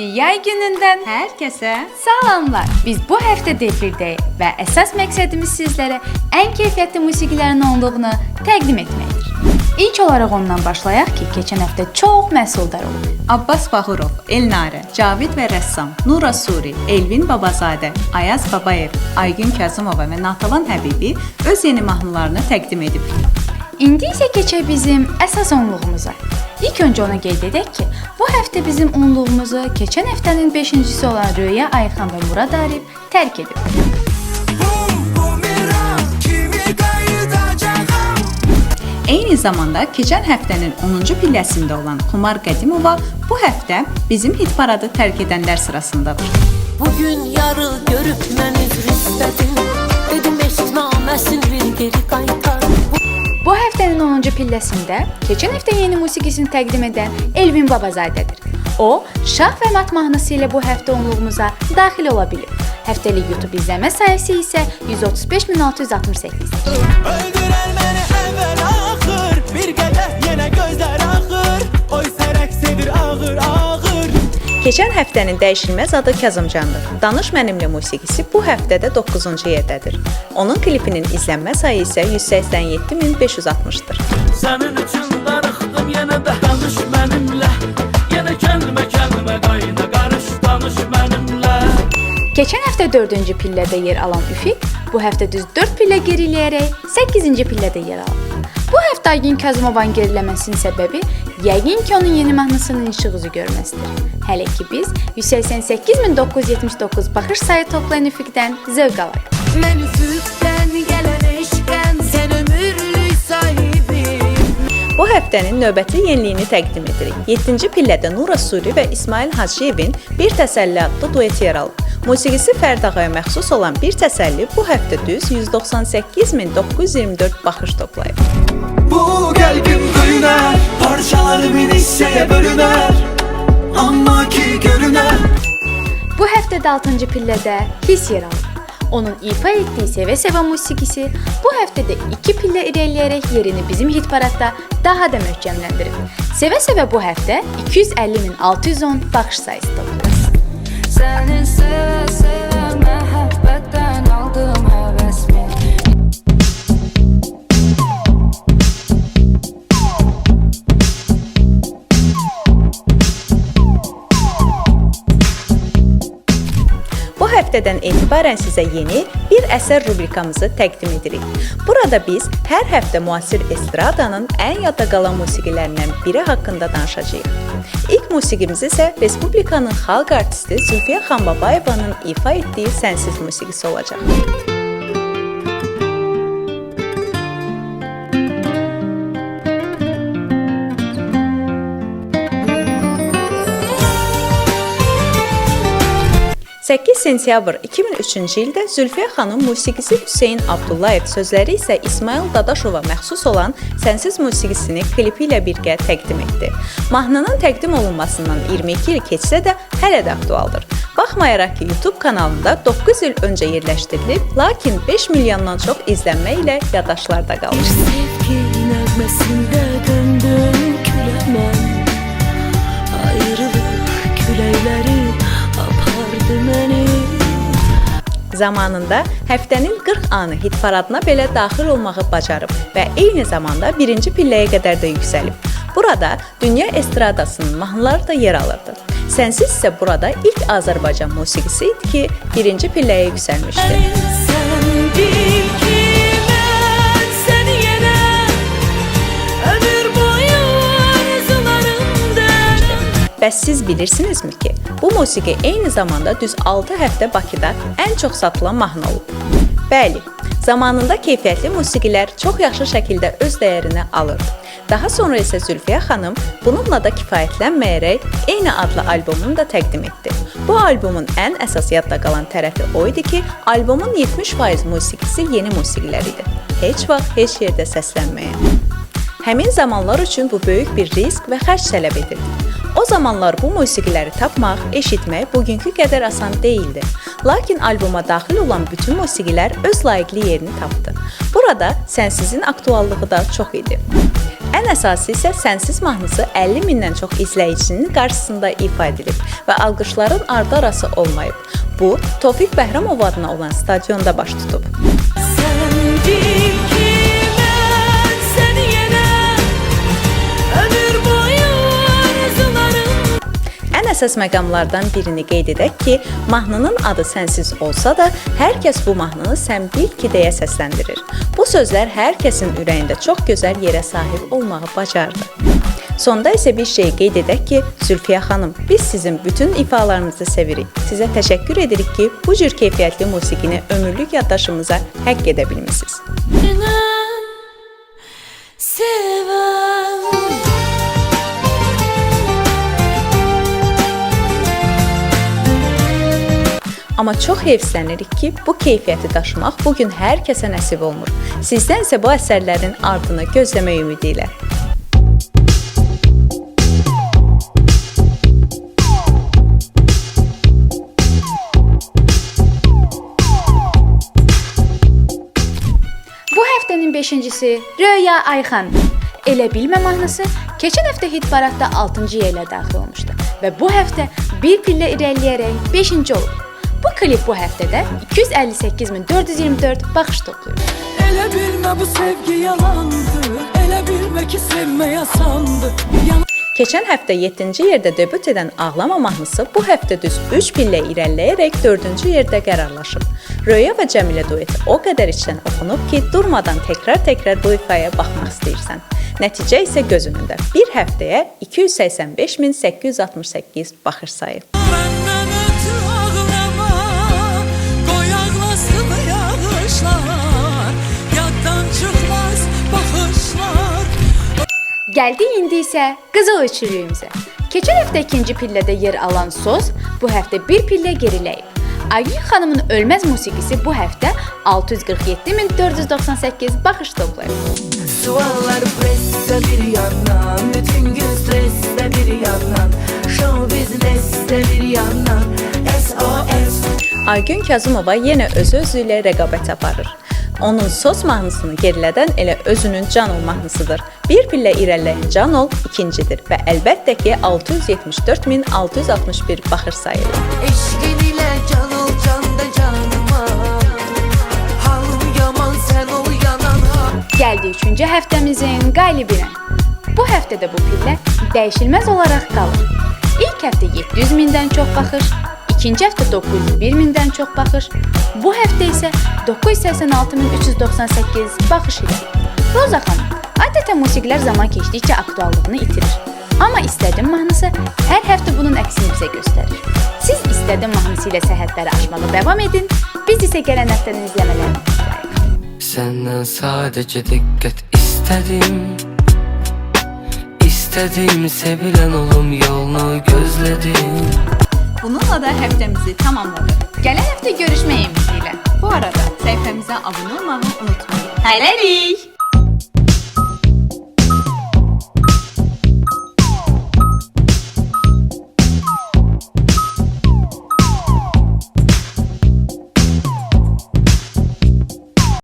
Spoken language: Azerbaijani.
İsti yay günündən hər kəsə salamlar. Biz bu həftə defirdəyik və əsas məqsədimiz sizlərə ən keyfiyyətli musiqilərin onluğunu təqdim etməkdir. İlk olaraq ondan başlayaq ki, keçən həftə çox məhsuldar olub. Abbas Bağırov, Elnarə, Cavid və Rəssam, Nura Suri, Elvin Babazadə, Ayaz Babayev, Aygün Kazımova və Natavan Həbibi öz yeni mahnılarını təqdim edib. İndi isə keçək bizim əsas onluğumuza. İlk öncə onu qeyd edək ki, bu həftə bizim onluğumuzu keçən həftənin 5-cisi olan Röya Ayxan və Murad Arif tərk edib. Eyni zamanda keçən həftənin 10-cu pilləsində olan Xumar Qədimova bu həftə bizim hit paradı tərk edənlər sırasındadır. Bugün yarı görüp mən üzr istədim. Dedim eşq naməsin bir geri qaytar. Bu həftənin 10-cu pilləsində keçən həftə yeni musiqisini təqdim edən Elvin Babazadədir. O, Şah və Mat mahnısı ilə bu həftə onluğumuza daxil ola bilib. Həftəlik YouTube izlənmə sayısı isə 135.668-dir. Öldürər məni əvvəl axır. Bir qədəh yenə gözlər axır. Oysa rəqs edir ağır ağır. Keçən həftənin dəyişilməz adı Kazımcandır. Danış mənimlə musiqisi bu həftədə 9-cu yerdədir. Onun klipinin izlənmə sayı isə 187.560-dır. Sənin üçün darıxdım yenə də danış mənimlə. Yenə kəlmə kəlmə qayna qarış danış mənimlə. Keçən həftə 4-cü pillədə yer alan Üfiq bu həftə düz 4 pillə geriləyərək 8-ci pillədə yer alıb. Bu həftə Aygün Kazımovanın geriləməsinin səbəbi yəqin ki, onun yeni mahnısının işıq üzü görməsidir. Hələ ki biz 188.979 baxış sayı toplayan Üfiqdən zövq alaq. Mən üfüqdən gələn eşqəm, sən ömürlük sahibim. Bu həftənin növbəti yeniliyini təqdim edirik. 7-ci pillədə Nura Suri və İsmail Hacıyevin Bir Təsəlli adlı dueti yer alıb. Musiqisi Fərd ağaya məxsus olan Bir Təsəlli bu həftə düz 198.924 baxış toplayıb. Bu qəlbim döyünər, parçaları bir hissəyə bölünər. Amma ki görünər. Bu həftə də 6-cı pillədə His yer alıb. Onun ifa etdiyi Sevə-Sevə musiqisi bu həftə də 2 pillə irəliləyərək yerini bizim hit paradda daha da möhkəmləndirib. Sevə-Sevə bu həftə 250.610 baxış sayısı toplayıb. Sənin sevə-sevə məhəbbətdən aldım həvəsmi. Bu həftədən etibarən sizə yeni bir əsər rubrikamızı təqdim edirik. Burada biz hər həftə müasir estradanın ən yadda qalan musiqilərindən biri haqqında danışacağıq. İlk musiqimiz isə Respublikanın xalq artisti Zülfiyə Xanbabayevanın ifa etdiyi Sənsiz musiqisi olacaq. 8 sentyabr 2003-cü ildə Zülfiyə xanım musiqisi Hüseyn Abdullayev, sözləri isə İsmail Dadaşova məxsus olan Sənsiz musiqisini klipi ilə birgə təqdim etdi. Mahnının təqdim olunmasından 22 il keçsə də hələ də aktualdır. Baxmayaraq ki, YouTube kanalında 9 il öncə yerləşdirilib, lakin 5 milyondan çox izlənmə ilə yaddaşlarda qalır. Bir sevgi nəğməsində döndüm külə mən. Ayrılıq küləkləri apardı məni. Zamanında həftənin 40 anı hit paradına belə daxil olmağı bacarıb və eyni zamanda birinci pilləyə qədər də yüksəlib. Burada dünya estradasının mahnıları da yer alırdı. Sənsiz isə burada ilk Azərbaycan musiqisi idi ki, birinci pilləyə yüksəlmişdi. Sən bil ki mən səni yenə ömür boyu arzularımda. Bəs siz bilirsinizmi ki, bu musiqi eyni zamanda düz 6 həftə Bakıda ən çox satılan mahnı olub? Bəli, zamanında keyfiyyətli musiqilər çox yaxşı şəkildə öz dəyərini alırdı. Daha sonra isə Zülfiyə xanım bununla da kifayətlənməyərək eyni adlı albomunu da təqdim etdi. Bu albomun ən əsas yadda qalan tərəfi o idi ki, albomun 70% musiqisi yeni musiqilər idi. Heç vaxt heç yerdə səslənməyən. Həmin zamanlar üçün bu böyük bir risk və xərc tələb edirdi. O zamanlar bu musiqiləri tapmaq, eşitmək bugünkü qədər asan deyildi. Lakin alboma daxil olan bütün musiqilər öz layiqli yerini tapdı. Burada Sənsizin aktuallığı da çox idi. Ən əsası isə Sənsiz mahnısı 50 mindən çox izləyicisinin qarşısında ifa edilib və alqışların ardı-arası olmayıb. Bu, Tofiq Bəhramov adına olan stadionda baş tutub. Sen bil ki ben seni yenə ömür boyu arzularım. Ən əsas məqamlardan birini qeyd edək ki, mahnının adı Sənsiz olsa da, hər kəs bu mahnını Sən bil ki deyə səsləndirir. Bu sözlər hər kəsin ürəyində çox gözəl yerə sahib olmağı bacardı. Sonda isə bir şey qeyd edək ki, Zülfiyə xanım, biz sizin bütün ifalarınızı sevirik. Sizə təşəkkür edirik ki, bu cür keyfiyyətli musiqini ömürlük yaddaşımıza həkk edə bilmisiniz. Seven. Amma çox heyfslənirik ki, bu keyfiyyəti daşımaq bu gün hər kəsə nəsib olmur. Sizdən isə bu əsərlərin ardını gözləmək ümidi ilə. Bu həftənin 5-incisi Röya Ayxan. Elə bilmə mahnısı keçən həftə hit paradda 6-cı yerə daxil olmuşdu və bu həftə bir pillə irəliləyərək 5-ci olub. Bu klip bu həftədə 258.424 baxış toplayıb. Elə bilmə bu sevgi yalandı, elə bilmə ki sevmək asandı. Keçən həftə 7-ci yerdə debüt edən Ağlama mahnısı bu həftə düz 3 pillə irəliləyərək 4-cü yerdə qərarlaşıb. Röya və Cəmilə dueti o qədər içdən oxunub ki, durmadan təkrar-təkrar bu ifaya baxmaq istəyirsən. Nəticə isə göz önündə. Bir həftəyə 285.868 baxış sayı. Məndən ötrü ağlama, qoy ağlasın yağışlar, yaddan çıxmaz baxışlar. Gəldik indi isə qızıl üçlüyümüzə. Keçən həftə ikinci pillədə yer alan Soz bu həftə bir pillə geriləyib. Aygün xanımın ölməz musiqisi bu həftə 647.498 baxış toplayıb. Suallar presse bir yandan, bütün gün streste bir yandan, show business'te bir yandan, SOS. Aygün Kazımova yenə özü-özü ilə rəqabət aparır. Onun Sos mahnısını gerilədən elə özünün Can ol mahnısıdır. Bir pillə irəliləyən Can ol ikincidir və əlbəttə ki 674.661 baxış sayılı. Eşqin ilə can ol canda canıma, halım yaman sen ol yanana. Gəldik üçüncü həftəmizin qalibinə. Bu həftə də bu pillə dəyişilməz olaraq qalır. İlk həftə 700 mindən çox baxış, ikinci həftə 901 mindən çox baxış, bu həftə isə 986.398 baxış ilə. Roza xanım, adətən musiqilər zaman keçdikcə aktuallığını itirir. Amma İstədim mahnısı hər həftə bunun əksini bizə göstərir. Siz İstədim mahnısı ilə sərhədləri aşmağa davam edin, biz isə gələn həftənin izləmələrini gözləyirik. Senden sadece dikkat istedim. İstedim sevilen olum yolunu gözledim. Bununla da həftəmizi tamamladıq. Gələn həftə görüşmək ümidi ilə. Bu arada səhifəmizə abunə olmağı unutmayın. Hələlik!